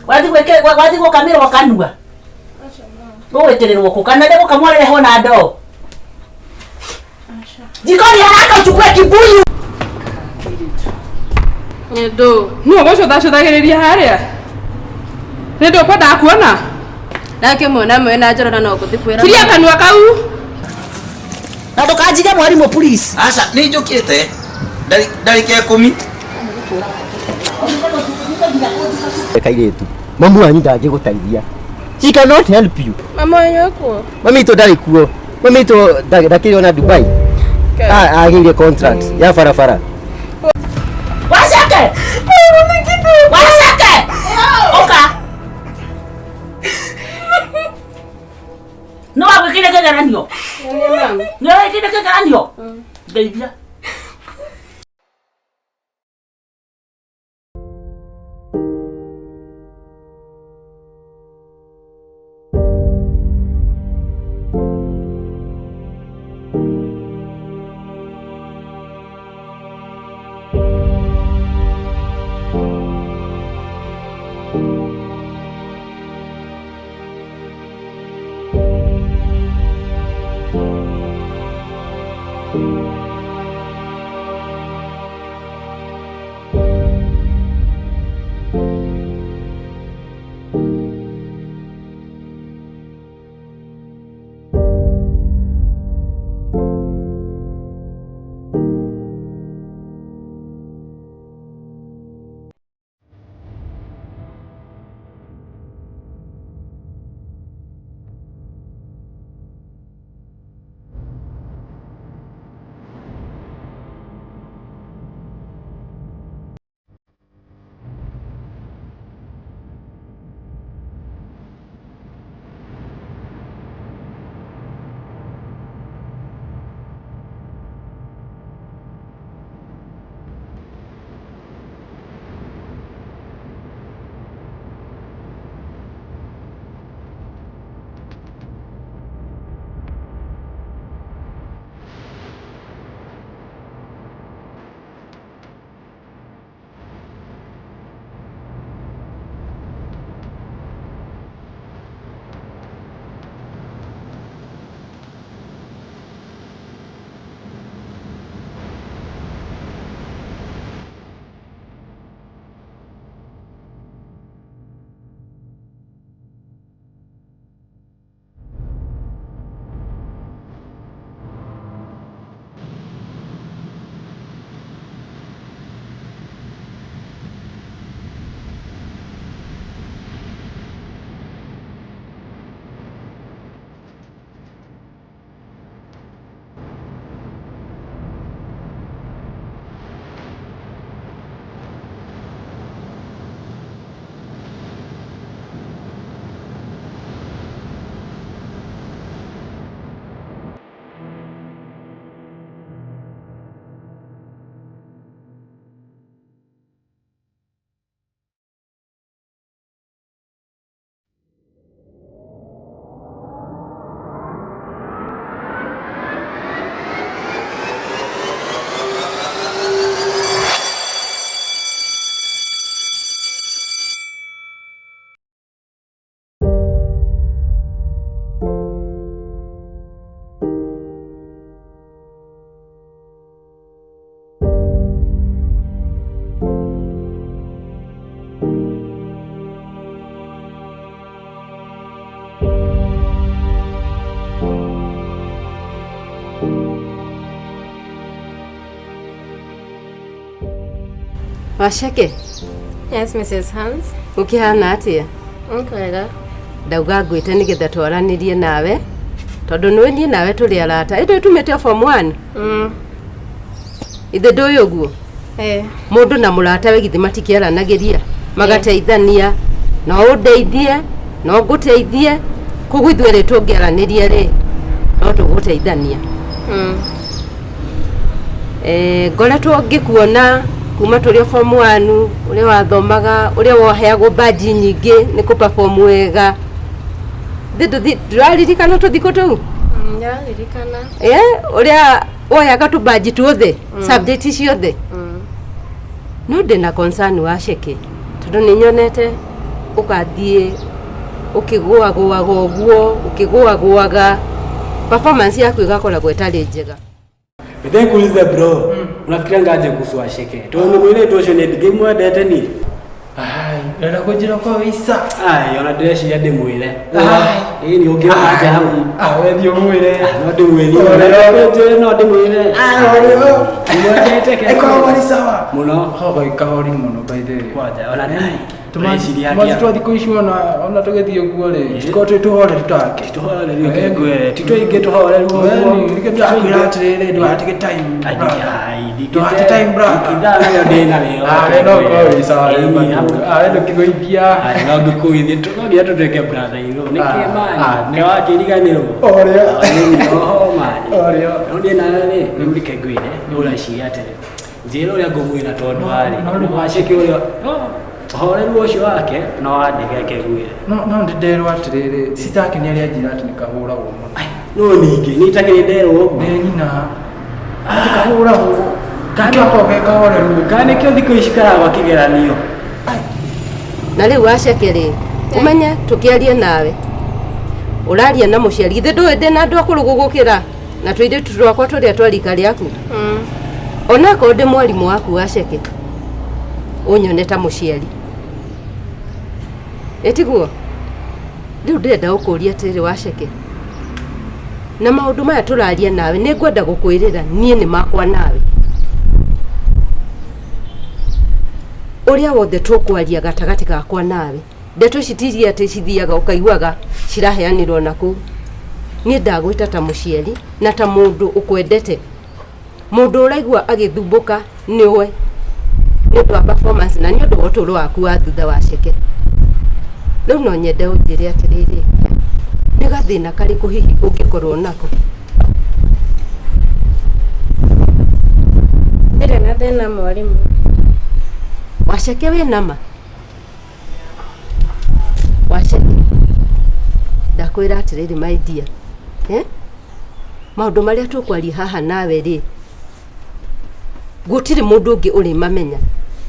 Wathi gwĩke wathi gũkamĩrwo kanua. Gũgwĩkĩrĩrwo kũ kana ndĩgũkamwo rĩrehwo na ndoo. Jikoni haraka uchukue kibuyu. Nĩ Nũ ũgũcũthacũthagĩrĩria harĩa? Nĩ ndũkwendaga kuona? Ndakĩmuona mwĩ na Njoroge no ngũthiĩ kwĩra. Kiria kanua kau. Na ndũkanjige mwarimũ please. Aca, nĩ njũkĩte. Ndarĩka 10. Kairĩtu, mamu wanyu ndangĩgũteithia. She cannot help you. Mama wanyu ekuo? Mami itũ ndarĩ kuo. Mami itũ ndakĩrĩ ona Dubai. Agĩire contract ya barabara. Waceke! Waceke! Ũka. Nĩ wagwĩkire kĩgeranio? Nĩ wekire kĩgeranio? Ndeithia. Waceke, Yes, Mrs. Hans. ũkĩhana atĩa? Nkwega. Ndauga ngwĩte nĩgetha twaranĩrie nawe tondũ nĩwe niĩ nawe tũrĩ arata ĩndĩ tumĩte form 1. Ithe ndũĩ ũguo? Eh. Mũndũ na mũratawe githĩ matikĩaranagĩria magateithania, no ũndeithie no ngũteithie, koguo ithuĩ erĩ tũngĩaranĩria rĩ no tũgũteithania. Ngoretwo ngĩkuona kuma tũrĩ o form 1, ũrĩa wathomaga, ũrĩa woheagwo baji nyingĩ nĩ kũ perform wega. Ndũraririkana tũthikũ tũu? Ndĩraririkana. Ũrĩa woyaga tũbaji tuothe, subject ciothe. No ndĩna concern wa Ceke tondũ nĩ nyonete Ũgathiĩ ũkĩgũagũaga ũguo, ũkĩgũagũaga, performance yaku ĩgakoragwo ĩtarĩ njega. Nikuulize bro, unafikiria ngaje kuhusu Washeke? Tondu mwile ucio ni ndingimwendete ni. Ai, ndĩrenda kũnjĩra kwa wĩica. Ai, ona ndĩreciria ndĩmwĩre. Ai. Ĩĩ nĩ ũngĩona nja hau. Ah, we thiĩ ũmwĩre. No ndĩmwĩre. Ũrĩa. No ndĩmwĩre. Ah, ũrĩa. Ndĩmwendete ke. Ĩkoragwo arĩ sawa. Mũno. Koragwo kahori mũno by the way. Kwanja ona nai. Ndĩreciria Tũmathi atĩa? twa thikũ ici ona tũgĩthiĩ ũguo rĩ, tũkoragwo twĩ tũhoreru take. Tũhoreru ngwĩre. Ti tũingĩ tũhoreru ũguo. Nĩkĩo ndĩrakwĩra atĩrĩrĩ, ndũgatege time. Ndũgate time brother. Ithaa nayo ndĩnarĩo. Ah, we no ũkorwo wĩ sawa Ĩĩ, rĩu. hau. Ah, we ndũkĩgũithia. Ai, no ngĩkũithie no nginya tũtuĩke brother irũ. Nĩkĩ Ah, mani? ah, Nĩ wakĩriganĩrwo. Ũrĩa. Oho mani. Ũrĩa. No ndiĩ nawe rĩ, rĩu reke ngwĩre, nĩ ũreciria atĩrĩ. Njĩra ũrĩa ngũmwĩra tondũ warĩ. No, no. Waceke ũrĩa ũhoreru ũcio wake no wandĩke reke ngwĩre. No ndĩnderwo atĩrĩrĩ, sister yake nĩ arĩa anjĩra atĩ nĩ kahũragwo mũno. No ningĩ nĩ itakĩrĩ nderwo ũguo. Nĩ nyina. Atĩ kahũragwo. Nĩkĩo akoragwo ge kahoreru. Kana nĩkĩo thikũ ici karagwa kĩgeranio. Na rĩu Waceke rĩ, ũmenye tũkĩaria nawe ũraria na mũciari, githĩ ndũĩ ndĩna andũ akũrũ gũgũkĩra na tũirĩtu twakwa tũrĩa twa rika rĩaku? Onakorwo ndĩ mwarimũ waku Waceke, ũnyone ta mũciari, ĩtiguo? Rĩu ndĩrenda gũkũria atĩrĩrĩ Waceke, na maũndũ maya tũraria nawe nĩ ngwenda gũkwĩrĩra niĩ nĩ makwa nawe. Ũrĩa wothe tũkwaria gatagatĩ gakwa nawe, ndeto ici ti iria atĩ cithiaga ũkaiguaga ciraheanĩrwo na kũu. Niĩ ndagwĩta ta mũciari na ta mũndũ ũkwendete, mũndũ ũraigua agĩthumbũka nĩwe nĩ ũndũ wa performance na nĩ ũndũ wa ũtũũro waku wa thutha Waceke. Rĩu no nyende ũnjĩre atĩrĩrĩ, nĩ gathĩna karĩkũ hihi ũngĩkorwo nako? Ndirĩ na thĩna mwarimũ. Waceke wĩ nama? Waceke, ndakwĩra atĩrĩrĩ my dear, eh? Maũndũ marĩa tũkwaria haha nawe rĩ, gũtirĩ mũndũ ũngĩ ũrĩmamenya,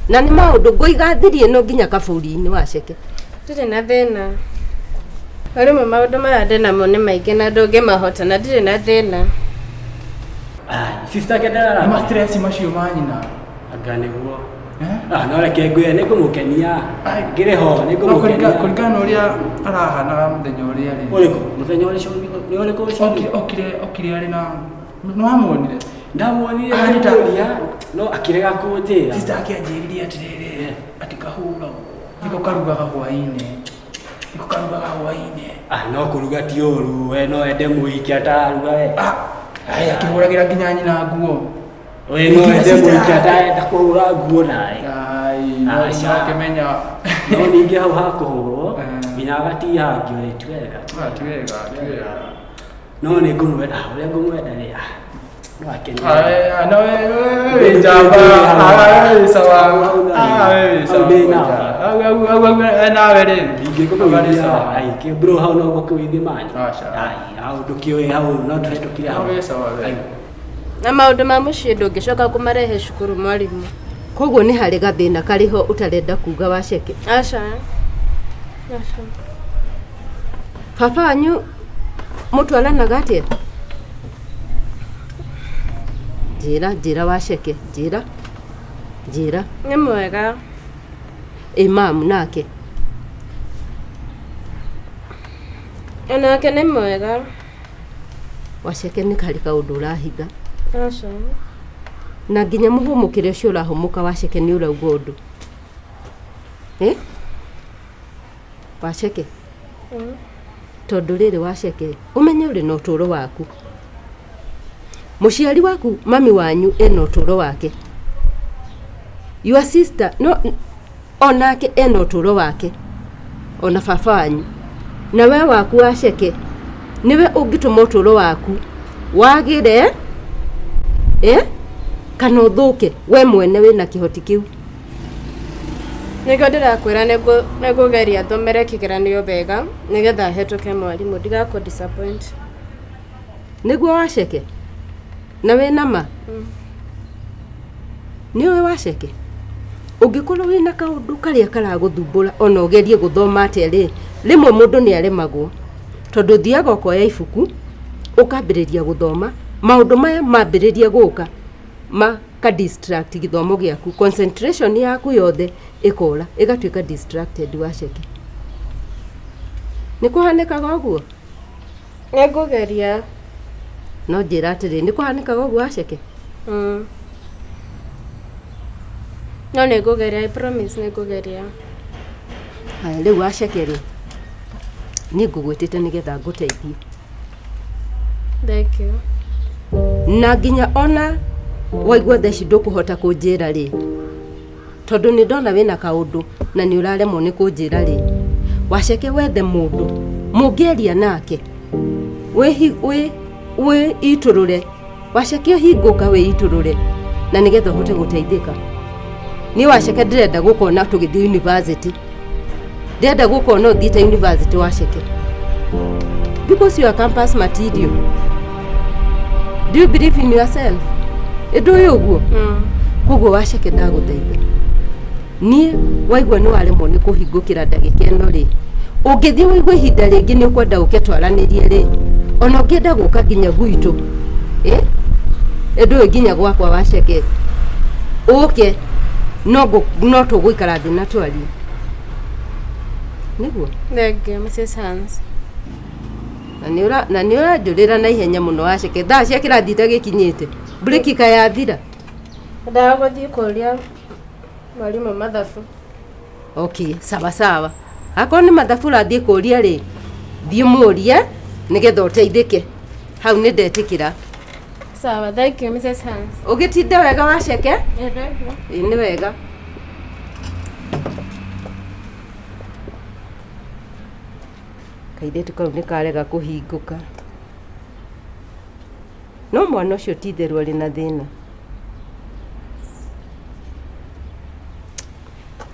na nĩ maũndũ ngũiga thiri ĩno nginya kaburi-inĩ Waceke. Ndirĩ na thĩna. Mwarimũ, maũndũ maya ndĩnamo nĩ maingĩ na ndũngĩmahota na ndirĩ na thĩna. Ai, sister yake ndarara. Nĩ ma stress macio ma nyina. Anga nĩguo. Eh? Ah, no reke ngwĩre nĩ ngũmũkenia. Ai. Ngĩrĩ ho nĩ No ngũmũkenia. kũringana na ũrĩa arahanaga mũthenya ũrĩa rĩ. Ũrĩkũ? Mũthenya ũrĩkũ nĩ ũrĩkũ ũcio? Okire arĩ na nĩ wamuonire? Ndamuonire Arĩ ta- ngĩmũria, no akĩrega kũnjĩra. Sister yake anjĩrire atĩrĩrĩ, atĩ kahũragwo. Nĩko karugaga hwaĩ-inĩ. Nĩko karugaga hwaĩ-inĩ. Ah, no kũruga ti ũru, we no ende mũhiki atararuga we. Ah, ai akĩhũragĩra nginya nyina nguo. We no Nginya ende sister mũhiki yake. atarenda kũhũra nguo nawe. Ai, no Aca. akĩmenya. No ningĩ hau hakũhũrwo, Eh. nginya agatihangio rĩ, ti wega. Ah, ti wega, ti wega. No nĩ ngũmwenda, ah, ũrĩa ngũmwenda rĩ, ah, no akenie. Ai, no we wĩ njamba. Ah, we wĩ sawa. Ah, we wĩ sawa. Hau ndĩ nawe. Au au au au nawe rĩ. Ndingĩkũgũithia. sawa. Ai, kĩ bro hau no ngũkũgũithia mani. Aca. Ai, hau ndũkĩũĩ hau no tũhetũkire hau. Hau wĩ sawa we. Ai. Na maũndũ ma mũciĩ ndũngĩcoka kũmarehe cukuru mwarimũ. Koguo nĩ harĩ gathĩna karĩho ũtarenda kuga Waceke? Aca. Aca. Baba wanyu mũtwaranaga atĩa? Njĩra, njĩra Waceke, njĩra, njĩra. Nĩ mwega. Ĩ mamu nake? Onake nĩ mwega. Waceke nĩ harĩ kaũndũ ũrahitha. Aca. Na nginya mũhũmũkĩre ũcio ũrahũmũka Waceke nĩ ũrauga ũndũ. Eh? Waceke? Tondũ rĩrĩ Waceke, ũmenye ũrĩ na ũtũũro waku. Mũciari waku mami wanyu ena ũtũũro wake. Your sister no onake ena ũtũũro wake. Ona baba wanyu. Na we waku Waceke, nĩwe ũngĩtũma ũtũũro waku wagĩre, eh? Kana ũthũke we mwene wĩna kĩhoti kĩu. Nĩkĩo ndĩrakwĩra nĩngũgeria thomere kĩgeranio wega nĩgetha hetũke mwarimũ, ndigakũ disappoint. Nĩguo Waceke? Na wĩna ma? Nĩ ũĩ Waceke? Ũngĩkorwo wĩna kaũndũ karĩa karagũthumbũra ona ũgerie gũthoma atĩa rĩ, rĩmwe mũndũ nĩ aremagwo tondũ ũthiaga ũkoya ibuku ũkambĩrĩria gũthoma, maũndũ maya mambĩrĩria gũka maka distract gĩthomo gĩaku, concentration yaku yothe ĩkora, ĩgatuĩka distracted waceke. Nĩ kũhanĩkaga ũguo? Nĩ ngũgeria. No njĩra atĩrĩ, nĩ kũhanĩkaga ũguo waceke? No nĩ ngũgeria, I promise nĩ ngũgeria. Haya, rĩu waceke rĩ, niĩ ngũgwĩtĩte nĩgetha ngũteithie. Thank you. Na nginya ona waigua thaa ici ndũkũhota kũnjĩra rĩ, tondũ nĩ ndona wĩna kaũndũ na nĩ ũraremwo nĩ kũnjĩra rĩ, waceke wethe mũndũ mũngĩaria nake, wĩitũrũre, waceke ũhingũka wĩitũrũre na nĩgetha ũhote gũteithĩka. Niĩ waceke ndĩrenda gũkona tũgĩthiĩ university, ndĩrenda gũkona ũthiĩte university waceke, because you are campus material. Do you believe in yourself? Ĩndũ ũguo? Koguo waceke ndagũthaitha, niĩ waigua nĩ waremwo nĩ kũhingũkĩra ndagĩka ĩno rĩ, ũngĩthiĩ wĩigue ihinda rĩngĩ nĩ ũkwenda ũke twaranĩrie rĩ, ona ũngĩenda gũka nginya gwitũ, ĩndũ nginya gwakwa waceke ũke, no tũgũikara thĩ na twarie. Nĩguo? Thank you, Mrs. Hans. Na nĩ ũranjũrĩra na ihenya mũno waceke, thaa cia kĩrathi itagĩkinyĩte, breki kayathira. Ndaga gũthiĩ kũria mwarimũ mathabu. Okay, sawa sawa. Akorwo nĩ mathabu ũrathiĩ kũria rĩ, thiĩ mũrie nĩgetha ũteithĩke. Hau nĩ ndetĩkĩra. Sawa, thank you, Mrs. Hans. Ũgĩtinde wega waceke? Yeah, thank you. Ĩ nĩ wega. Kairĩtu kau nĩ karega kũhingũka. No mwana ũcio ti itherũ arĩ na thĩna.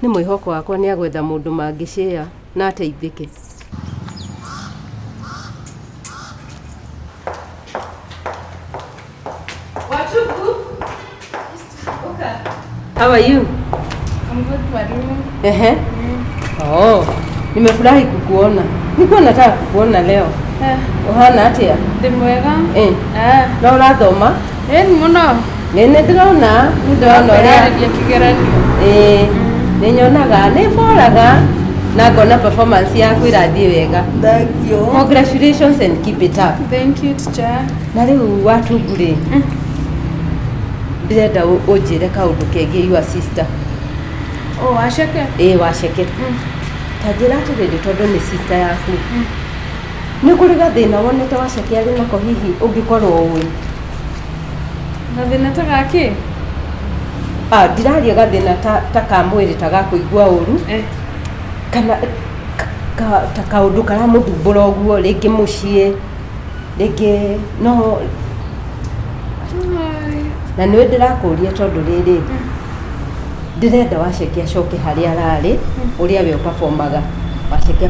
Nĩ mwĩhoko wakwa nĩ agwetha mũndũ mangĩcĩa na ateithĩke. Wachuku? How are you? I'm good, mwalimu. Ehe. Oh, nimefurahi kukuona. Nilikuwa nataka kukuona leo. Ũhana atĩa? Ndĩ mwega. No ũrathoma? Ĩni mũno. Nĩ ndĩrona, nĩ ndĩrona ũrĩa Ndĩrarĩria kĩgeranio. Nĩ nyonaga, nĩ boraga na ngona performance yaku ĩrathiĩ wega. Thank you. Congratulations and keep it up. Thank you, teacher. Na rĩu Watungu rĩ, ndĩrenda ũnjĩre kaũndũ kegiĩ your sister. Oh, waceke? Ĩĩ, waceke. Ta njĩra atĩrĩrĩ, tondũ nĩ sister yaku. Nĩ kũrĩ gathĩna wonete waceke arĩ nako hihi ũngĩkorwo ũĩ? Gathĩna ta gakĩ? Ndiraria gathĩna ta ka mwĩrĩ, ta ga kũigua ũru, kana ta kaũndũ karamũthumbũra ũguo, rĩngĩ mũciĩ, rĩngĩ no. Na nĩwe ndĩrakũria tondũ rĩrĩ, ndĩrenda waceke acoke harĩa ararĩ, ũrĩa we ũperformaga. Waceke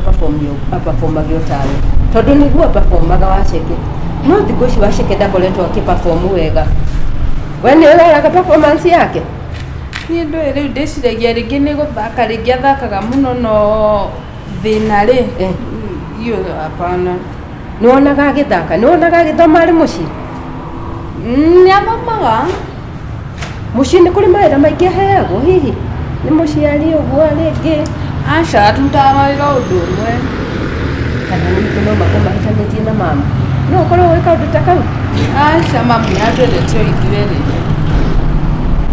aperformage o tawe, tondũ nĩguo aperformaga waceke. No thikũ ici waceke ndakoretwo akĩperform wega. We nĩ ũroraga performance yake? Niĩ ndũĩ rĩu ndĩciragia rĩngĩ nĩ gũthaka, rĩngĩ athakaga mũno, no thĩna rĩ, iyo hapana. Nĩ wonaga agĩthaka? Nĩ wonaga agĩthoma arĩ mũciĩ? Nĩ athomaga. Mũciĩ nĩ kũrĩ mawĩra maingĩ aheagwo hihi? Nĩ mũciari ũguo rĩngĩ? Aca, atutaga mawĩra ũndũ ũmwe. Kana ningĩ no makorwo mahĩtanĩtie na mama? No ũkorwo ũĩ kaũndũ ta kau? Aca, mamu nĩ atwendete o ithuerĩ.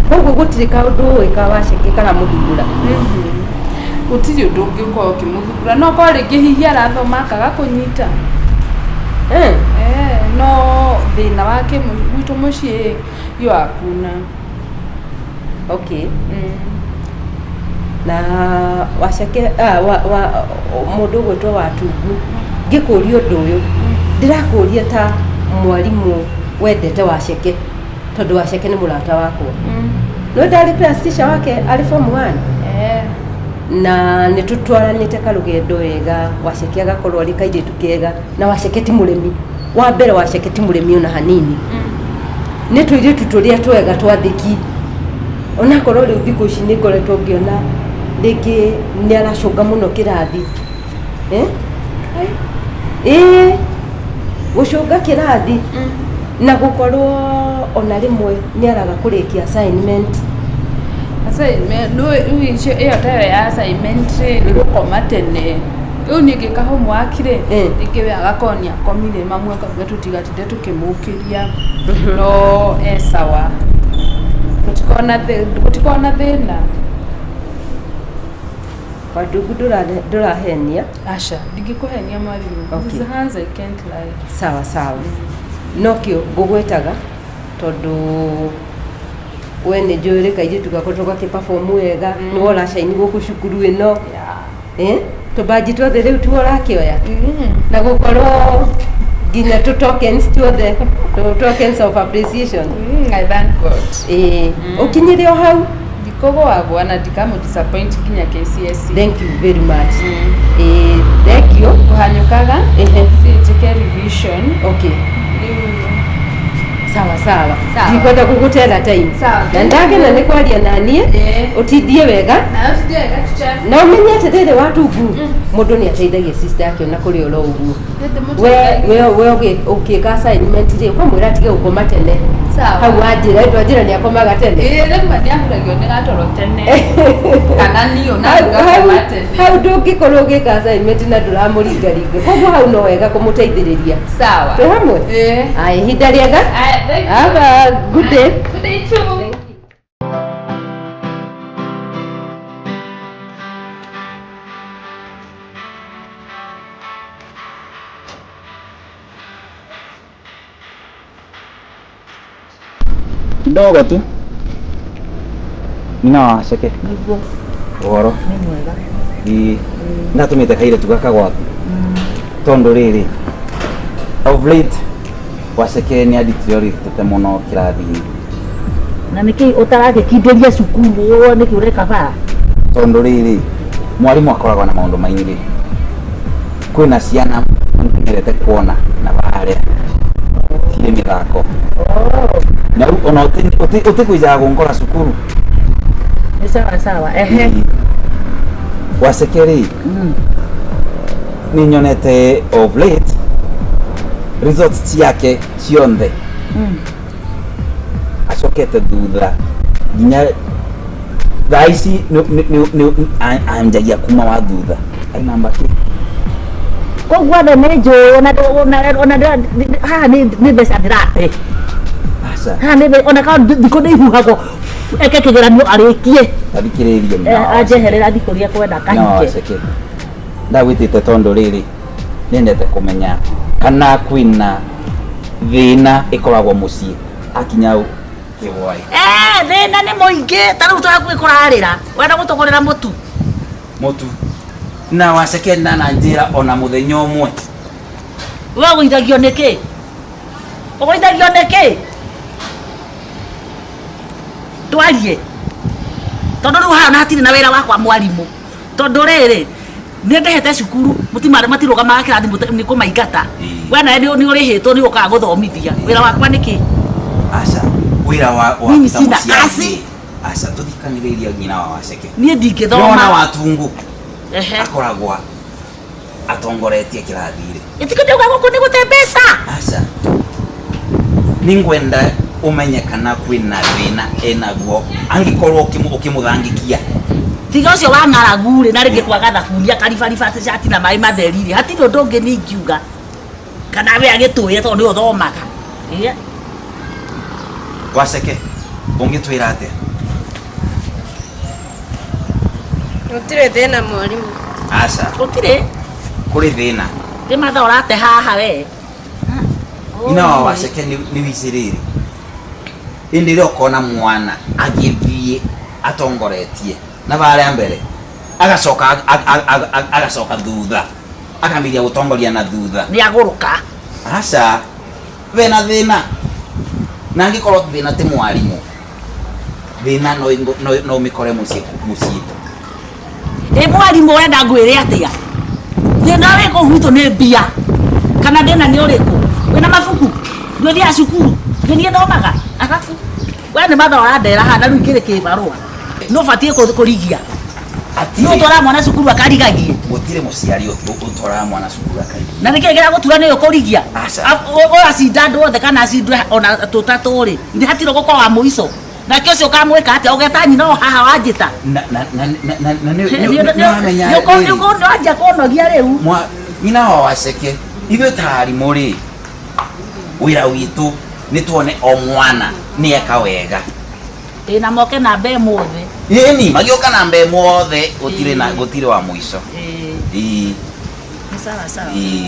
Koguo gũtirĩ kaũndũ ũĩ ka waceke karamũthumbũra? Gũtirĩ ũndũ ũngĩkorwo ũkĩmũthumbũra, no korwo rĩngĩ hihi arathoma akaga kũnyita. No thĩna wake gwitũ mũciĩ iyo hakuna. Okay. Na waceke, mũndũ ũgwĩtwo Watungu, ngĩkũria ũndũ ũyũ, ndĩrakũria ta mwarimũ wendete waceke, tondũ waceke nĩ mũrata wakwa. No ndarĩ class teacher wake arĩ form 1. Na nĩ tũtwaranĩte karũgendo wega, waceke agakorwo arĩ kairĩtu kega, na waceke ti mũrĩmi. Wa mbere waceke ti mũrĩmi ona hanini. Nĩ tũirĩtu tũrĩa twega twathĩki. Onakorwo rĩu thikũ ici nĩ ngoretwo ngĩona rĩngĩ nĩ aracũnga mũno kĩrathi. Eh? Ĩĩ, gũcũnga kĩrathi na gũkorwo ona rĩmwe nĩ araga kũrĩkia assignment. Assignment rĩu icio ĩyo tayo ya assignment rĩ nĩ gũkoma tene. Rĩu niĩ ngĩka homework rĩ rĩngĩ we agakorwo nĩ akomire mamu akauga tũtigatinde tũkĩmũkĩria no e sawa. Gũtikoragwo na thĩna. Wandungu ndũrahenia. Aca, ndingĩkũhenia mwarimũ. Okay. These hands I can't lie. Sawa sawa. Nokĩo ngũgwĩtaga tondũ we nĩ njũĩ rĩ kairĩtu gakwa tũgakĩ perform wega nĩwe ũracaini gũkũ cukuru ĩno. Eh? Tũbanji tuothe rĩu tuo ũrakĩoya na gũkorwo nginya tũ tokens tuothe tũ tokens of appreciation. I thank God. Ĩĩ, ũkinyire o hau. Ndikũgũagũa na ndikamũ disappoint nginya KCSE. Thank you very much. Ĩĩ, thank you. Kũhanyũkaga Ehe. thiĩ njĩke revision. Okay. Rĩu Sawa sawa. Sawa. Ndikwenda gũgũtera time. Sawa. Na ndagena nĩ kwaria na niĩ ũtindie wega. Na ũtindie wega teacher. Na ũmenye atĩrĩrĩ Watungu, mũndũ nĩ ateithagia sister yake ona kũrĩ oro ũguo. We we we ũgĩka assignment rĩ ũkamwĩra atige gũkoma tene. Sawa. Hau wanjĩra ndwanjĩra nĩ akomaga tene. Ĩĩ rĩmwe nĩ ahuragio nĩ gatoro tene kana niĩ ona Hau- ngakoma tene. hau ndũngĩkorwo ũgĩka assignment na ndũramũringaringa koguo hau no wega kũmũteithĩrĩria. Sawa. Twĩ hamwe? Ĩĩ. Aya, ihinda rĩega. Aya, thank you. Have a good day. Good day too. Kidogo tu nyina wa Waceke. Nĩguo. Ũhoro? Nĩ mwega. Ĩ, ndatũmĩte kairĩtu gaka gwaku tondũ rĩrĩ of late Waceke nĩ adeterioratete mũno kĩrathi-inĩ. Na nĩkĩ ũtaragĩkindĩria cukuru ũũ nĩkĩ ũreka bara? Tondũ rĩrĩ mwarimũ akoragwo na maũndũ maingĩ, kwĩna ciana nĩmenyerete kuona na barĩa cirĩ mĩthako na rĩu ona ũtĩkũijaga gũnkora cukuru. Nĩ sawa sawa. Ehe. Waceke rĩ nĩ nyonete of late results ciake cionthe acokete thutha nginya thaa ici anjagia kuma wa thutha ai namba kĩ. Koguo andũ nĩ njũĩ ona haha nĩ mbeca ndĩrate. Aca. Haha nĩ ona ka thikũ nĩ ihuhagwo eke kĩgeranio arĩkie. Tathikĩrĩria nyina wa Waceke. Anjeherera thikũ iria kwenda Nyina wa kahike. Waceke, ndagwĩtĩte tondũ rĩrĩ nĩendete kũmenya kana kwĩna thĩna ĩkoragwo mũciĩ akinya kĩgwai. Eh, thĩna nĩ mũingĩ ta rĩu tũrakuĩ kũrarĩra wenda gũtũgũrĩra mũtu. Mũtu na Waceke ndana njĩra ona mũthenya ũmwe. We ũgũithagio nĩkĩ? Ũgũithagio nĩkĩ? Twarie tondũ rĩu haha na hatirĩ na wĩra wakwa mwarimũ tondũ rĩrĩ nĩ ndehete cukuru mũtimarĩ matirũgamaga kĩrathi nĩ kũmaingata we nawe nĩ ũrĩhĩtwo nĩ ũkaga gũthomithia wĩra wakwa nĩkĩ? Aca, wĩra wa Mimi ta sina mũciari kazi. rĩ, aca tũthikanĩrĩria nyina wa Waceke. Niĩ ndingĩthoma. Nĩwona Watungu Ehe. akoragwo atongoretie kĩrathi rĩ. Ĩtikĩndauga gũkũ nĩ gũte mbeca. Aca, nĩngwenda ũmenye kana kwĩna thĩna enaguo angĩkorwo ũkĩmũthangĩkia. Tiga ũcio wa ng'aragu rĩ na rĩngĩ kwaga thabuni akaribariba cati na maĩ matheri rĩ hatirĩ ũndũ ũngĩ niĩ ingiuga kana we agĩtwĩre tondũ nĩwe ũthomaga. Ĩĩ. Waceke, ũngĩtwĩra atĩa? Gũtirĩ thĩna mwarimũ. Aca. Gũtirĩ. Kũrĩ thĩna. Nĩ mathaa ũrate haha we. Nyina wa Waceke nĩ wicĩ rĩrĩ hĩndĩ ĩrĩa ũkona mwana agĩthiĩ atongoretie na barĩa mbere agacoka agacoka thutha akambiria gũtongoria na thutha nĩ agũrũka. Aca, wena thĩna na angĩkorwo thĩna ti mwarimũ thĩna no ũmĩkore mũciĩ mũciĩ. Ĩ mwarimũ ũrenda ngwĩre atĩa? Thĩna wĩ kũu gwitũ nĩ mbia kana thĩna nĩ ũrĩkũ? Wĩna mabuku? Nĩ ũthiaga cukuru? Nĩ niĩ thomaga? Arabu We nĩ mathaa ũrandera haha na rĩu ingĩrĩ kĩbarũa. Nĩ ũbatiĩ kũrigia. Nĩ ũtwaraga mwana cukuru akarigagie. Gũtirĩ mũciari ũtwaraga mwana cukuru akarigia. Na nĩkĩ kĩragũtura nĩ ũkũrigia? Aca. Ũyũ acinda andũ othe kana acindwe ona tũtatũ rĩ, ithe hatirĩ gũkorwo wa mũico. Nake ũcio ũkamwĩka atĩa? Ũgeta nyina o haha wanjĩta. Na na na na na na nĩ nĩ wamenya Nĩ wanjia kũnogia rĩu. Mwa nyina wa Waceke ithuĩ ta arimũ rĩ wĩra witũ nĩ tuone o mwana nĩ eka wega. Ĩ na moke namba ĩmwe othe. Ĩni magĩũka namba ĩmwe othe gũtirĩ na gũtirĩ wa mũico. Ĩĩ. Nĩ sawa sawa. Ĩĩ.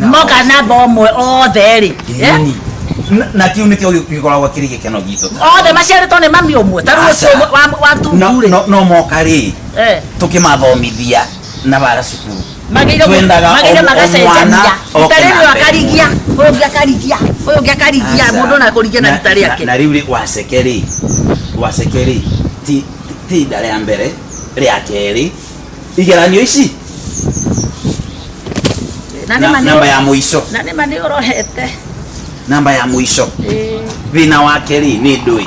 Moka namba ũmwe othe rĩ. Ĩni. Na kĩu nĩkĩo gĩkoragwo kĩrĩ gĩkeno gitũ. Othe maciarĩtwo nĩ mami ũmwe ta rĩu ũcio wa tungu rĩ. No moka rĩ tũkĩmathomithia na bara cukuru. Magĩrĩire magacenjania. Rita rĩrĩ ũyũ akarigia, ũyũ ũngĩ akarigia, ũyũ ũngĩ akarigia, mũndũ ona kũrigia na rita rĩake. Na rĩu rĩ Waceke rĩ, Waceke rĩ ti ihinda rĩa mbere, rĩa kerĩ, igeranio ici namba ya mũico. Na nĩma nĩ ũrorete. Namba ya mũico. Thĩna wake rĩ nĩ ndũĩ.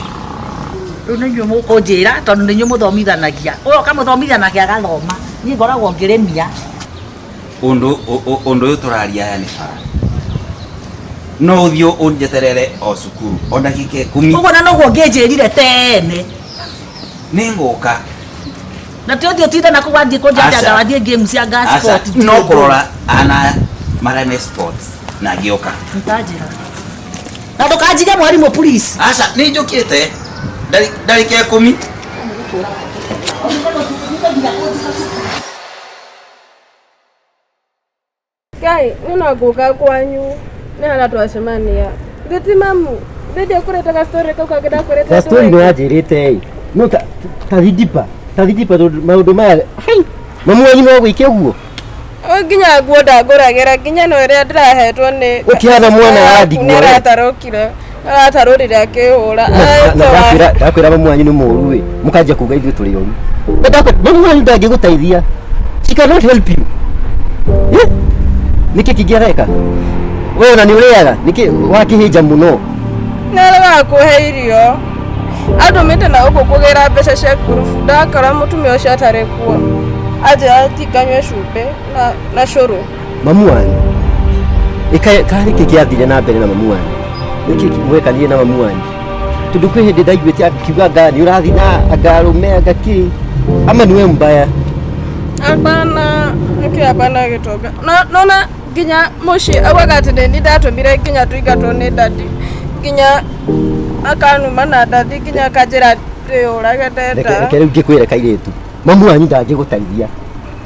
Rĩu nĩ inyuĩ mũkũnjĩra tondũ nĩ inyuĩ mũthomithanagia. Ũyũ ũkamũthomithia nake agathoma. Niĩ ngoragwo ngĩrĩmia. Ũndũ ũyũ tũraria aya nĩ bara. No ũthiĩ ũnjeterere o cukuru o ndagĩka ikũmi. Ũguo na noguo ũngĩnjĩrire tene. Nĩ ngũka. Na ti ũthiĩ ũtinde na kũu wathiĩ kũnjanja wathiĩ game cia gas sport. No kũrora ana marĩa me sports na ngĩũka. Ntanjĩra. Na ndũkanjige mwarimũ please. Aca nĩ njũkĩte ndarĩka ikũmi. Ngai, nĩ no ngũka kwanyu nĩ harĩa twacemania. Thĩ mamu, thĩ ndiakwĩrĩte ga story kau kangĩ ndakwĩrĩte. Ga story nĩ wanjĩrĩte ĩ. No ta thindipa, ta thindipa tondũ maũndũ maya mamu wanyu no gwĩke ũguo. Nginya nguo ndangũragĩra nginya no ĩrĩa ndĩrahetwo nĩ Ũkĩhana mwana wa ndigwa. Nĩ aratarũkire. Aratarũrire akĩhũra. Ndakwĩra mamu wanyu nĩ mũũru ĩ. Mũkanjia kuga ithuĩ tũrĩ oru. Mamu wanyu ndangĩgũteithia. She cannot help you. Nĩkĩ kĩngĩ areka? We ona nĩ ũrĩaga, nĩkĩ wakĩhĩnja mũno? Nĩ aregaga kũhe irio. Andũmĩte na gũkũ kũgĩra mbeca cia ngurubu, ndakora mũtumia ũcio atarĩ kuo. Anjĩra ndinganyue cumbĩ na cũrũ. Mamu wanyu? Karĩ kĩ kĩathire na mbere na mamu wanyu? Nĩkĩ mwekanire na mamu wanyu? Tondũ kwĩ hĩndĩ ndaiguĩte akiuga anga nĩ ũrathiĩ na anga arũme anga kĩ. Ama nĩwe mbaya? Hapana, nĩkĩ hapana gĩtonga. Nona nginya mũciĩ augaga atĩ nĩ niĩ ndatũmire nginya tũingatwo nĩ dadi. Nginya akanuma na dadi nginya akanjĩra ndĩyũrage ndenda. Reke rĩu ngĩkwĩre kairĩtu. Mamu wanyu ndangĩgũteithia.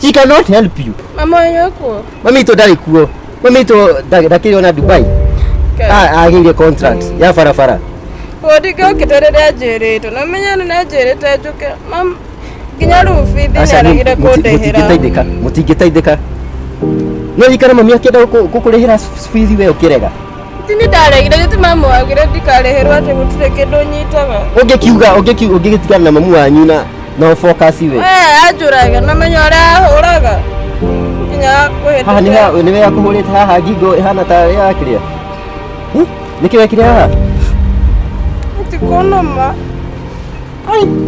She cannot help you. Mamu wanyu e kuo? Mami witũ ndarĩ kuo. Mami witũ ndakĩrĩ ona Dubai. Agĩire contract ya barabara. Ũguo ndingĩokĩte rĩrĩa anjĩrĩte. Na ũmenye nĩ anjĩrĩte njũke. Nginya rĩu bithi nĩ aregire kũndĩhĩra. Mũtingĩteithĩka. No ikara mami akĩenda gũkũrĩhĩra bithi we ũkĩrega. Ti nĩ ndaregire gĩtĩ mamu augire ndikarĩhĩrwo atĩ gũtirĩ kĩndũ nyitaga. Ũngĩkiuga ũngĩgĩtigana na mamu wanyu na focus we. We anjũraga na menya ũrĩa ahũraga. Nginya kũhĩtũka. Haha nĩ we akũhũrĩte haha ngingo ĩhana ta ya kĩrĩa. Nĩkĩ wekire haha? Tikũnũma.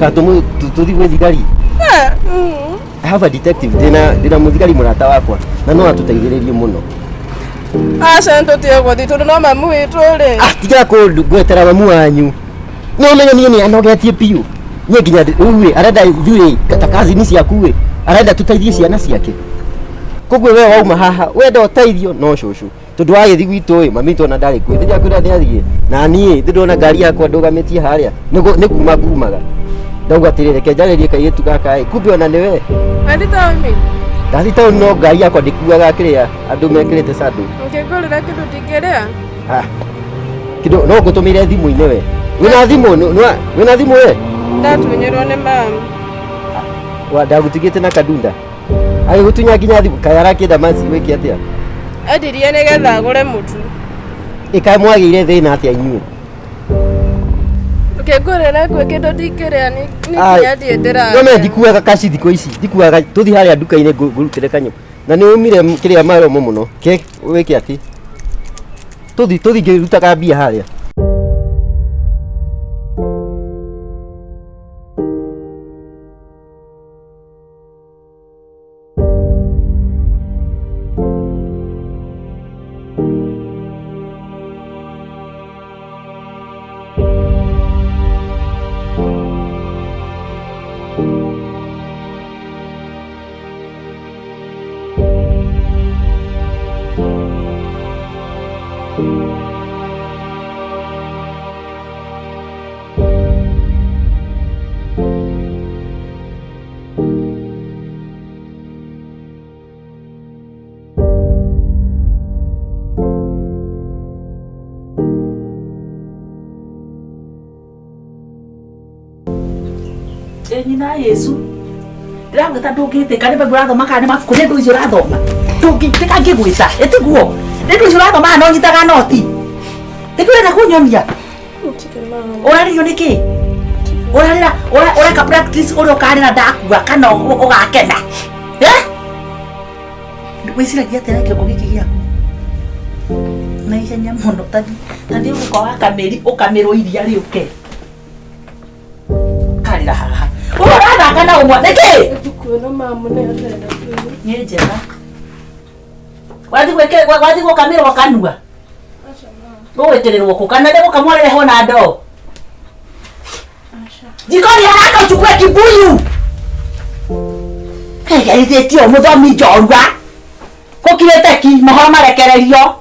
Ka tũthiĩ gwĩ thigari. I have a detective ndĩna mũthigari mũrata wakwa na no atũteithĩrĩrie mũno. Aca nĩtũtige gũthiĩ tondũ no mamu witũ rĩ. Tiga kũngwetera mamu wanyu. No ũmenye niĩ nĩ anogetie biũ. Niĩ nginya rĩu rĩ arenda ithuĩ ta kazini ciaku rĩ arenda tũteithie ciana ciake. Koguo we wauma haha wenda ũteithio no cũcũ. Tondũ wagĩthiĩ gwitũ ĩ mami witũ ona ndarĩ kuo. Ndĩrĩa kwĩra nĩ athiĩ. Na niĩ ndĩrona ngari yakwa ndũgamĩtie harĩa nĩ kuma ngumaga. Ndauga atĩrĩrĩ reke njarĩrie kairĩtu gaka ĩ kumbe ona nĩwe. Wathiĩ taũni? Ndathiĩ taũni no ngari yakwa ndĩkuaga kĩrĩa andũ mekĩrĩte sandũ. Ũngĩngũrĩra kĩndũ ndingĩrĩa? Kĩndũ no ngũtũmĩre thimũ-inĩ we. Wĩna thimũ? Wĩna thimũ we? Ndatunyĩrwo nĩ mamu. Ndagũtigĩte na Kadunda. Agĩgũtunya nginya thimũ kaĩ arakĩenda maci wĩke atĩa? Endirie nĩgetha agũre mũtu. Ĩ kaĩ mwagĩire thĩna atĩa inyuĩ? Ũkĩngũrĩra kwĩ kĩndũ ndingĩrĩa nĩ nginya thiĩ ndĩrarĩa. No me ndikuaga kaci thikũ ici ndikuaga tũthiĩ harĩa nduka-inĩ ngũrutĩre kanyamũ. Na nĩ ũmire kĩrĩa maromo mũno. Ke wĩke atĩ? Tũthiĩ ngĩrutaga mbia harĩa. Ĩ nyina Yesu ndĩragwĩta ndũngĩtĩka nĩ mbegũ ũrathoma kana nĩ mabuku nĩ ndũ icio ũrathoma ndũngĩtĩka ngĩgwĩta ĩtiguo nĩ ndũ icio ũrathoma kana no nyitaga noti nĩkĩ ũrenda kũnyonia ũrarĩrio nĩkĩ ũrarĩra ũreka practice ũrĩa ũkarĩra ndakua kana ũgakena eh wĩciragia atĩa na kĩongo gĩkĩ gĩaku na ihenya mũno tathi ũgũka wakamĩri ũkamĩrwo iria rĩũke karĩra haha ũyũ ũrathaka na ũmwe nĩkĩ Ibuku ĩno mamu nĩyo ndĩrenda kũigua. Nĩ njega wathi gũkamĩrwo kanua gũgwĩkĩrĩrwo kũ kana nĩ gũkamwo rĩrehwo na ndoo jikoni haraka uchukue kibuyu geithĩtio mũthomi njorua gũkirĩte ki mohoro marekererio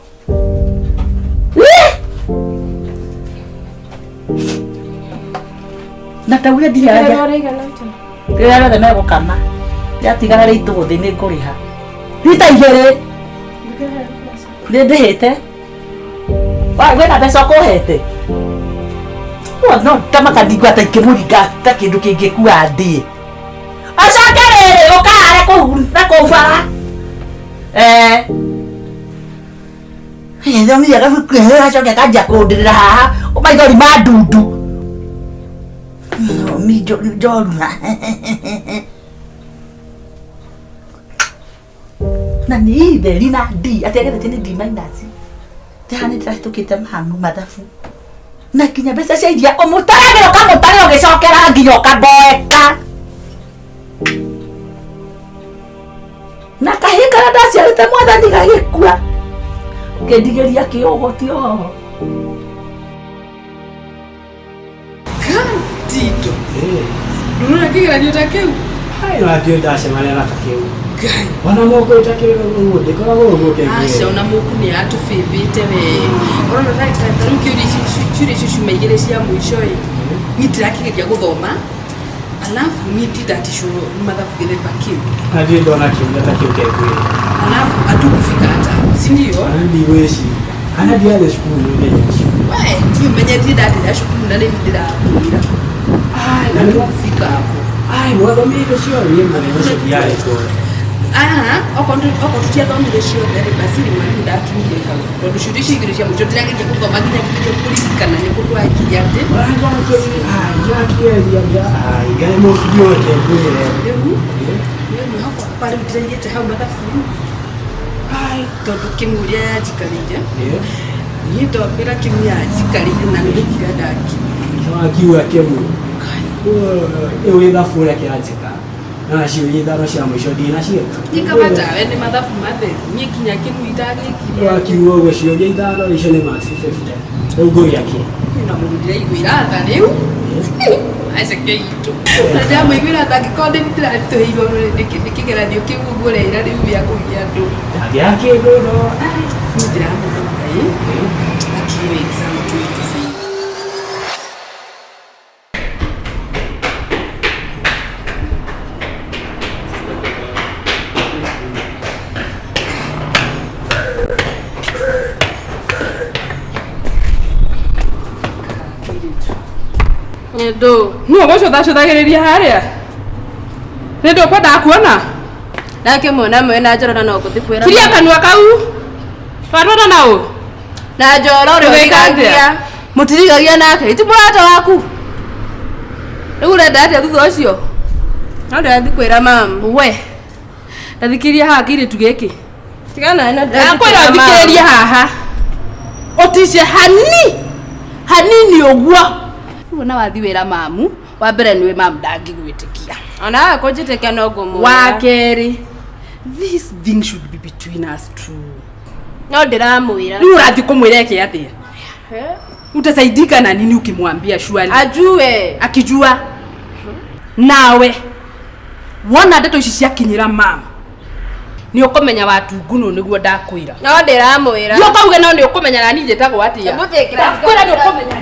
na tauge ndirĩ Ũraigana atĩa? rĩrĩa rĩothe megũkama rĩatigara rĩitũ thĩ nĩ ngũrĩha rita igĩrĩ Ndũkĩhe mbeca. nĩ ndĩhĩte wĩna mbeca ũkũhete no tamakandingwa ta ikĩmũringa ta kĩndũ kĩngĩkua ndĩ acoke rĩrĩ ũkahare kũu na kũu bara thomithia gabuku acoke akanjia kũndĩrĩra haha maithori ma ndundu mi njorua na nĩ itheri na D atĩ ageretie nĩ D minus ndĩha nĩ ndĩrahĩtũkĩte mamu mathabu na nginya mbeca cia iria ũmũtaragĩra ũkamũtarĩra ũgĩcokera nginya ũkamboeka na kahĩĩ karĩa ndaciarĩte mwathani gagĩkua ũkĩndigĩria kĩũgũ ti oho Tito ndũrona kĩgeranio ta kĩu Hai na ndio ndacemania na ta kĩu ona moko ta kĩu ũguo ndĩkoragwo ũguo aca ona mũku nĩ atũbĩbĩte we ũrona ta rĩu kĩũria ciũria icio ciuma igĩrĩ cia mũico ĩ niĩ ndirakĩgeria gũthoma alafu niĩ ndindaticwo nĩ mathabu gĩthemba kĩu na ndirĩ ndona kĩũria ta kĩu kengwĩra alafu hatukufika hata hapo si ndio ana ndigwĩciria ana ndiathiĩ cukuru mũthenya ũcio we niĩ ũmenye ndirĩ ndatĩra cukuru na nĩ ndĩrakwĩra hatukufika hapo ai mwathomire ciothe niĩ mũthenya ũcio ndiarĩ kuo okorwo tũtiathomire ciothe rĩ basi rĩ mwarimu ndakinyire hau tondũ ciũria icio igĩrĩ cia mũico ndĩrageria gũthoma nginya kĩgerio kũririkana nĩ kũ twakinya atĩ ndĩrakĩeria ai ngai mũbiũ reke ngwĩre rĩu rĩu mwĩhoko wakwa rĩu ndĩraigĩte hau mathabu ai tondũ kĩmũria yanjikarĩire niĩ ndombĩra kĩmu yanjikarĩire na nĩ gũkira ndakira wakiuga kĩmu ĩu gĩthabu ũrĩa kĩranjĩka na ciũria ithano cia mũico ndinaciĩka niĩ kaba tawe nĩ mathabu matheru niĩ nginya kĩmu itagĩkire wakiuga ũguo ciũria ithano icio nĩ marks 50 rĩu ngũgĩa kĩ na mũndũ ndĩraiguĩra tha rĩu aceke itũ na ndĩramũiguĩra tha angĩkorwo nĩ ndĩraritũhĩirwo nĩ kĩgeranio kĩu ũguo ũreira rĩu gĩa kũgia andũ ndangĩaga kĩndũ no niĩ ndĩramũra Ngai akiyo exam 2025. Nĩndũ. Nũ ũgũcũthacũthagĩrĩria harĩa nĩ ndũkwendaga kuona Ndakĩmuona mwe na Njoro na no ngũthiĩ kwĩra. kiria kanua kau twatwana naũ Na Njoro ũrĩa Ũgĩka atĩa? ũrigagia. Mũtirigagia nake. Ti mũrata waku. Rĩu ũrenda atĩa thutha ũcio? No ndĩrathiĩ kwĩra mamu. We ndathikĩria haha kĩirĩtu gĩkĩ Tigana na ndĩrathiĩ ndakwĩra kwĩra mamu. ũthikĩrĩrie haha ũtice hani hanini ũguo rĩu ona wathi wĩra mamu wa mbere nĩwe mamu ndangĩgwĩtĩkia Ona awe kũnjĩtĩkia no ngũmwĩra. wa kerĩ this thing should be between us two No ndĩramwĩra. rĩu ũrathiĩ kũmwĩra eke atĩa utasaidika na nini ukimwambia shwali Ajue. akijua nawe wona ndeto ici ciakinyĩra mama nĩ ũkũmenya watungunũ nĩguo ndakwĩra No ndĩramwĩra. Thiĩ ũkauge no nĩ ũkũmenya na niĩ njĩtagwo atĩa Hebu thiĩ kĩrathi. Ndakwĩra nĩ ũkũmenya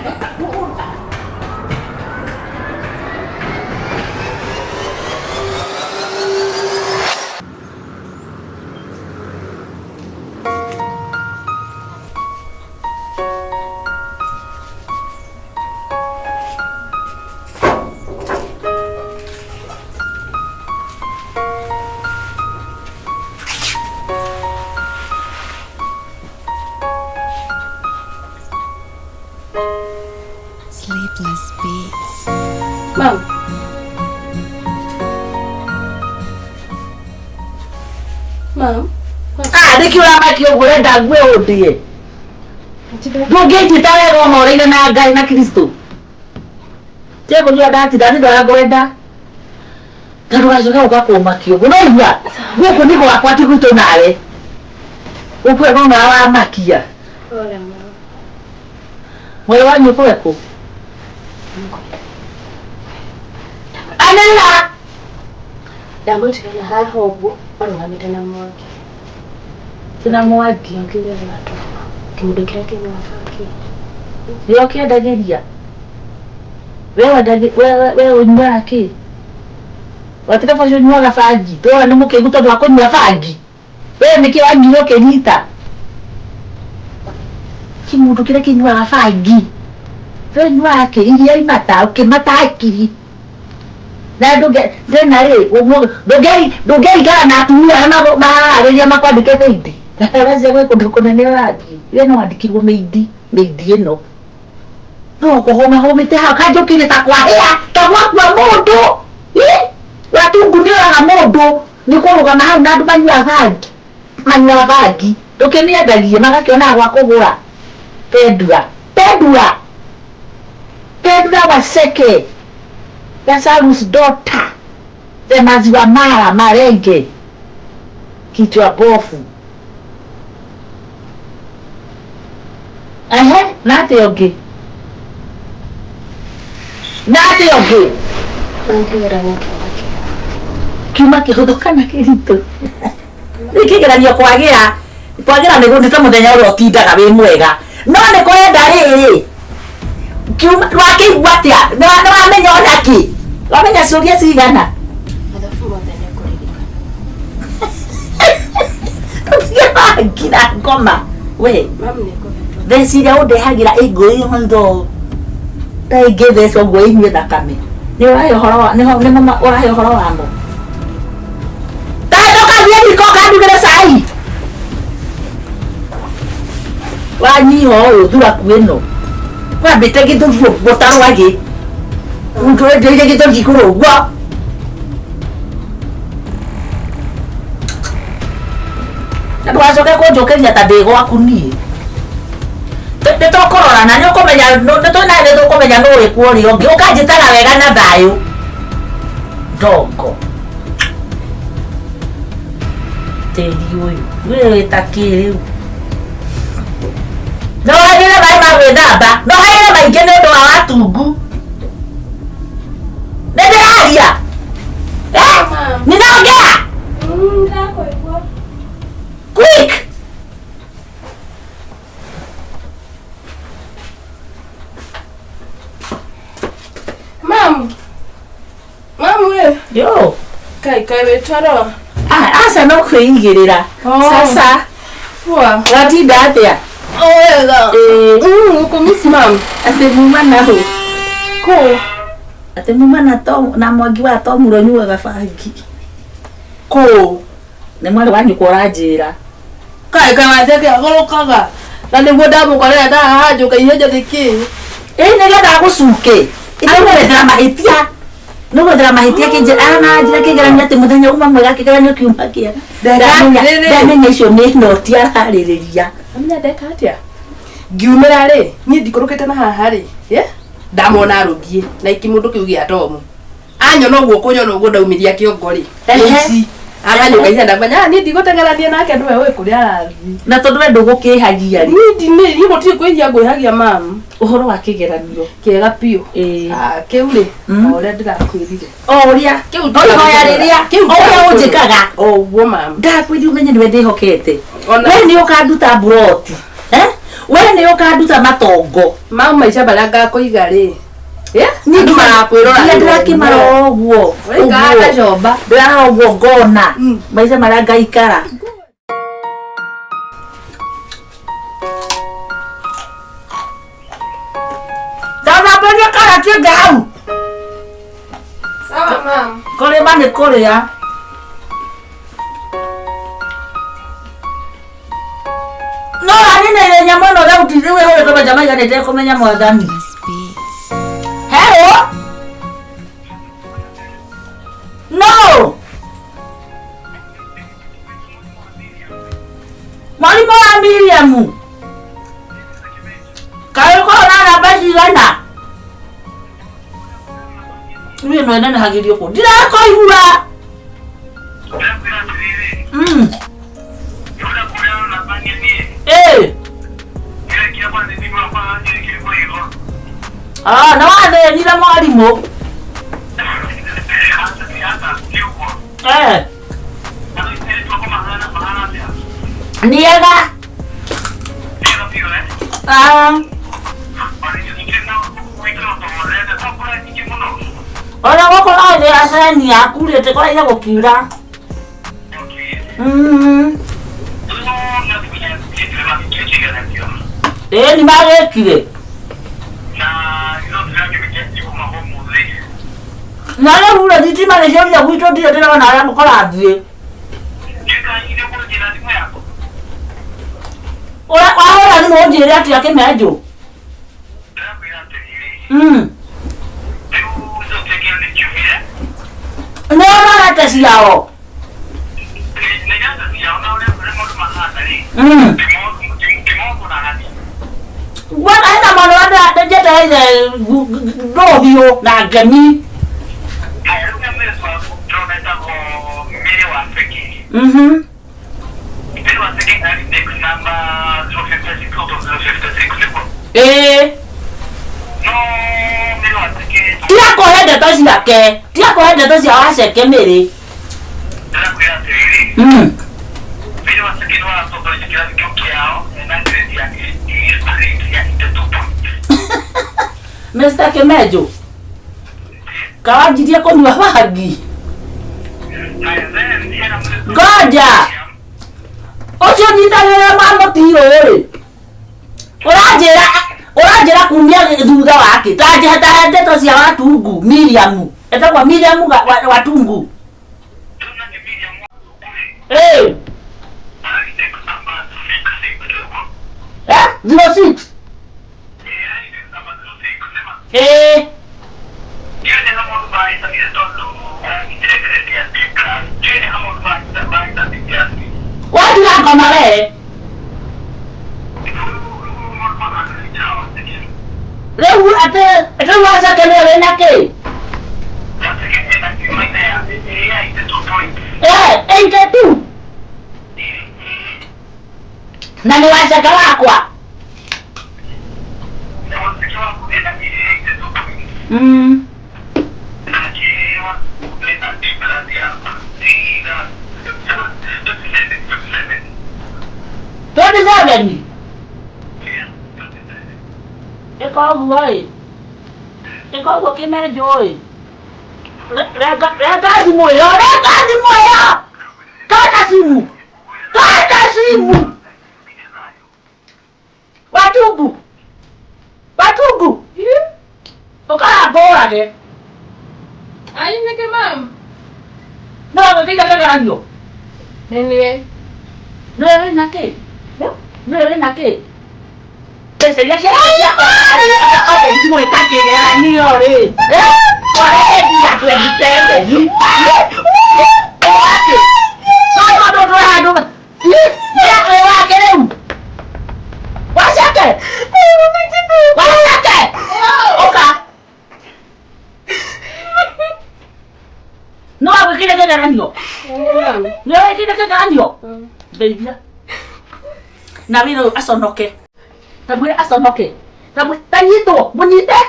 Mam. Ah, nĩkĩ ũramakio ũguo ũrenda ngue ũndĩe? Ndũngĩnjĩta wega ũhoreire na Ngai na Kristo. Tiga kũnyua ndatinda nĩ ndwara ngwenda. Ta ndũgacoke gũka kũmakia ũguo. No igua, gũkũ nĩ gwakwa ti gwitũ nawe. Gũkũ no nawe wamakia. Pole mam. Mwarĩ wa nyũkwa ekũ? Anĩrĩra! Ndamũtiga na haha ũguo marũgamĩte na Mwangi. Na Mwangi. Mwangi ũrĩa watũma. Kĩũndũ kĩrĩa kĩnyuaga bangi. Nĩwe ũkĩendagĩria? We we ũnyuaga kĩ? Watiga ũcio ũnyuaga bangi. Ndĩrona nĩ mũkĩgu tondũ wa kũnyua bangi. We nĩkĩ wanyuire ũkĩnyita? Kĩmũndũ kĩrĩa kĩnyuaga bangi. We ũnyuaga kĩ? Iria imata, ũkĩmata hakiri. Na ndũngĩ rĩ, ndũngĩikara na atumia arĩa mararĩria makwandĩke maid. Ũracia gwĩ kũndũ kũnene ũrathiĩ. We no wandĩkirwo maid, maid ĩno. No kũhũmahũmĩte hau kanjũkire ta kwahĩa ta gwakua mũndũ. Watungu nĩ ũraga mũndũ nĩ kũrũgama hau na andũ manyuaga bangi. Manyuaga bangi. Ndũkĩmĩendagie magakĩonaga gwa kũgũra. Pendura. Pendura. Pendura Waceke. Lazarus daughter. The maziwa mara marenge. Kichwa bofu. Ehe, na atĩa ũngĩ? Na atĩa ũngĩ? Mam kĩgeranio kiuma kĩega. Kiuma kĩhũthũ kana kĩritũ? Rĩu kĩgeranio kwagĩra kwagĩra nĩ ta mũthenya ũrĩa ũtindaga wĩ mwega. No nĩ kũrenda rĩrĩ. Kiuma wakĩigua atĩa? Nĩ wamenya ona kĩ? Wamenya ciũria cigana? Mathabu mothe nĩ ngũririkana. Ndũtige bangi na ngoma. We, Mam nĩ ngũhetwo. theci iria ũndehagĩra ĩngũrĩire maitho ta ĩngĩthecwo ũguo ĩnyue thakame. Nĩ ũrahe ũhoro wa nĩho nĩmo ũrahe ũhoro wamo. Ta ndũkathiĩ riko ũkandugĩre cai. Wanyiha ũyũ thuraku ĩno. Wambĩte gĩthũri ũguo ta rwagĩ. Ũnjũrĩire gĩthũri igũrũ ũguo. Na ndũgacoke kũnjũkĩria ta ndĩ gwaku niĩ. Nĩ tũkũrorana nĩ ũkũmenya nĩ twĩna nĩ tũkũmenya nũ ũrĩkũ ũrĩa ũngĩ. Ũkanjĩtaga wega na thayũ. Ndongo. Tĩri ũyũ. Wĩ ta kĩ rĩu? No hagĩre maĩ ma gwĩthamba. No hagĩre maingĩ nĩ ũndũ wa watungu. Nĩ ndĩraria. Eh? Ninaongea. Ndakũigua. Quick. Mam. Mam we. Yo. Kai kai wĩ toro. Ah, aca no kwĩigĩrĩra. Oh. Sasa. Poa. Watinda atĩa? O wega. Ĩĩ. Ngũkũmiss mam. Atĩ muma na hũ. Kũ? Atĩ muma na Tom na Mwangi wa Tom ũrĩa ũnyuaga bangi. Kũ? Nĩ mwarĩ wa nyũkwa ũranjĩra. Kai kai Waceke agũrũkaga. Na nĩguo ndamũkorera ndahaha njũka ihenya nĩkĩ? Ĩĩ nĩgetha agũcuke. Nĩgwethera mahĩtia. Nĩgwethera mahĩtia kĩnjĩra ana njĩra kĩgeranio atĩ mũthenya uma mwega kĩgeranio kiuma kĩega. Ndeka Ndamenya icio nĩ noti ararĩrĩria. Amenya ndeka atĩa? Ngiumĩra rĩ, niĩ ndikũrũkĩte na haha rĩ, ndamona arũngiĩ na ikĩmũndũ kĩu gĩa Tomu. Anyona ũguo kũnyona ũguo ndaumiria kĩongo rĩ. Ehe. Aganyũka ihenya ndamenya niĩ ndigũteng'erania nake nĩwe ũĩ kũrĩa arathiĩ. Na tondũ we ndũgũkĩhagia rĩ. Niĩ niĩ gũtirĩ kwĩhia ngwĩhagia mam. Ũhoro wa kĩgeranio. Kĩega biũ. Ĩĩ. Ah, kĩu rĩ, o ũrĩa ndĩrakwĩrire. O ũrĩa. Kĩu O ihoya rĩrĩa. Kĩu O ũrĩa ũnjĩkaga. O ũguo mam. Ndakwĩrire ũmenye nĩwe ndĩhokete. Ona- We nĩ ũkanduta mburoti. Eh? We nĩ ũkanduta matongo. Mau maica marĩa ngakũiga rĩ. Niĩ Andũ marakwĩrora. nginya ndĩrakĩmarora ũguo. Ũikaraga comba. Ndĩrarora ũguo ngona. Maica marĩa ngaikara. Thambĩria karati ĩngĩ hau. Sawa mam. Kũrĩma nĩ kũrĩa. No aninĩire nyamũ ĩno thauti rĩu ĩhũrĩtwo maita maigana ĩtekũmenya mwathani. Hello? No! Mwarimũ wa Miriam. Kaĩ ũkoragwo na namba cigana? Niĩ no ĩnenehagĩrio kũ? Ndirakoigua. Ĩĩ. Ah, nĩ wathĩnire mwarimũ. Eh. Niega. Ah. Ona gũkũ no thĩ aceni yaku rĩ tĩkoraire gũkiura. Ĩĩ nĩ magĩkire. Na rĩu rĩ thitima nĩ ciorire gwitũ ndirĩ ndĩrona harĩa kũrathiĩ. Wahũra thimũ ũnjĩre atĩa kĩmenjũ? Nĩ ũrorete ciao? Bwana hena mwana wa njetereire ndũhiũ na ngemi. Ĩĩ. Tiga kũhe ndeto ciake, tiga kũhe ndeto cia Waceke Mĩrĩ. Mr. Kimenjo kawanjirie kũnyua bangi ngoja ũcio nyitagĩrĩra ma mũtirũ rĩ ũranjĩra ũranjĩra kumia thutha wake ta ndeto cia Watungu Miriam etagwo Miriam Watungu Eh. Eh, 06. Eh. Watiga ngoma we. Rĩu atĩ rĩu wacake nĩ ũrĩ na kĩ? Eh, 82. Na nĩ wacake wakwa. 27. Ĩka ũguo ĩ. Ĩka ũguo kĩmenjo ĩ. Renga renga thimũ ĩyo, renga thimũ ĩyo. Kata simu. Kata simu. Watungu. Watungu. Ũkarambũrage. Ai nĩkĩ mam? No gwĩkĩire kĩgeranio. Nĩ Nĩwe wĩna kĩ? Nĩwe wĩna kĩ? Mbeca iria ciakwa gwĩka kĩgeranio rĩ. Warendia 27. Wake. No tondũ twĩ handũ. Nĩ wake rĩu. Waceke. Waceke. Ũka. No wagwĩkĩire kĩgeranio. Nĩwe wĩkĩire kĩgeranio. Ndeithia. Na wĩra ũyũ aconoke. Ta mwĩre aconoke. Ta mwĩre ta nyitwo, mũnyite.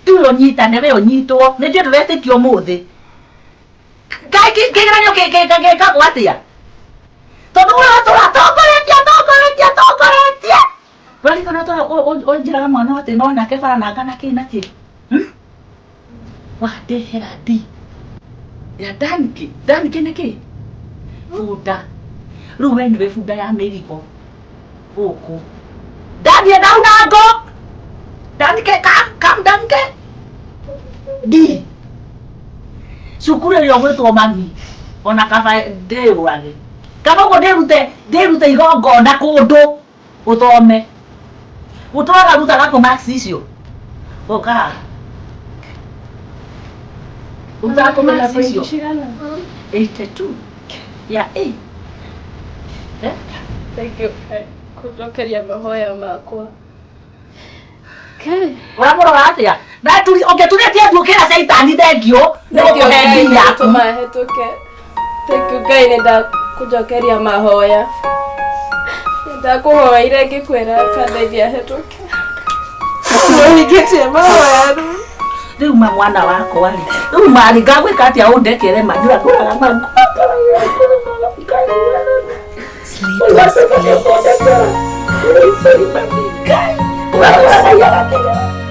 Tiwe ũnyitane, we ũnyitwo. Nĩ ndiĩ ndũretĩkia ũmũthĩ. Kaĩ kĩgeranio gĩkagwo atĩa? Tondũ we ũtũra tongoretie, tongoretie, tongoretie. Ũraririkana ũnjĩraga mwana atĩ no nake bara nanga na kĩ na kĩ? Wandehera ndi ya Danki. Danki nĩ kĩ? Bunda. Rĩu we nĩwe bunda ya mĩrigo gũkũ. Ndathiĩ ndauna ngũ. Danke, come, come Danke. Ndi. Cukuru ĩrĩa ũgwĩtwo mami ona kaba ndĩyũrage. Kaba ũguo ndĩrute ndĩrute igongona kũndũ ũthome. Ũtũraga rutaga kũ marks icio? Ũka. Rutaga kũ marks icio? 82. Ya A. Eh? Thank you Ngai kũnjokeria mahoya makwa. Ngai. Ũramũrora atĩa? Na ũngĩturĩtie ndu ũkĩra caitani thengio nĩ Thank you gũkũhe Ngai ndini nĩ yaku. gũtũma hĩtũke. Thank you Ngai nĩ ndakũnjokeria mahoya. Nĩ ndakũhoeire ngĩkwĩra kandeithia hĩtũke. Nĩũhingĩtie mahoya rĩu. Rĩu ma mwana wakwa rĩ, rĩu marĩ ngagwĩka atĩa ũndekere ma ndũraga Sleepless bliss. ma.